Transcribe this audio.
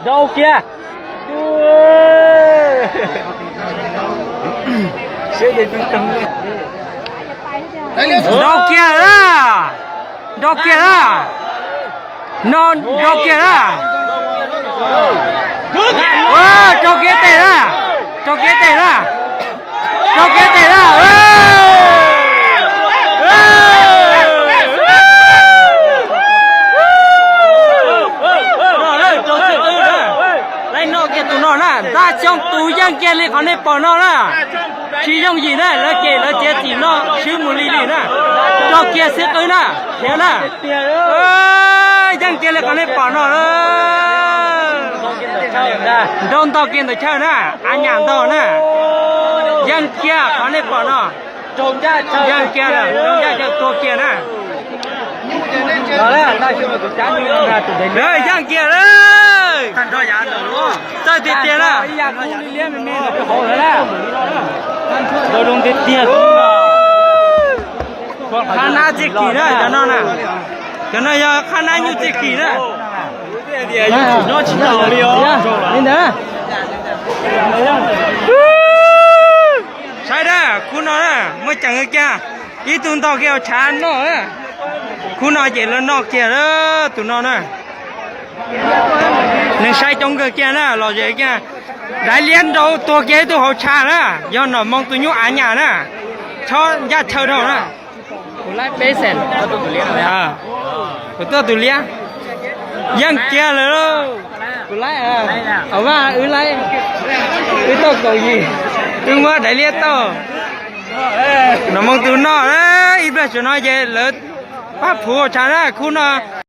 Nrau kiag. Nrau kiag lawm. Nrau kiag lawm. No nrau kiag lawm. Rau kiag tes lawm. Rau kiag tes lawm. Rau kiag tes lawm. Lawv noj kiag tus no na, ntaj xyoo tus yeej kiag li qhov nej pom no na. Tsis yooj yim na, lawv ces lawv txiav txim no swb mus li li na. Rau kiag xib qwb na, thiab na. Yeej kiag li qhov nej pom no. Nrau ntog kiag ntawm chaw na, a nyam ntog na. Yeej kiag qhov nej pom no. Yeej kiag lawm, rau ncaj chaw tuag kiag na. Yeej kiag lawm. Txawj tiag tiag na. Qhab nab txij kim na, cov no na. Cov no yog qhab nab nyuj txij kim na. Saib na, khub no na, muaj ceem kiag. Ib tug ntog kiag hauv tshav noj na. Khub no ces lawv noj kiag tus no na. Neeg saib coob kawg kiag na, los zem kiag. Daiv liab nrau tuag kiag ib tug hauv tshav na, yog nom moo tus nyuj av nyam na. Chob ncaj chaw dhau na. Kuv laib peb xees. Kuv tuaj tus liab. Yeej kiag lawm lauj. Kuv laib, au vaj wb laib. Wb tauj kaum yim, wb muab daiv liab tauj. Nom moo tus noj, ib pliag tsaus no ces lawv pab phuv tshav na, khub no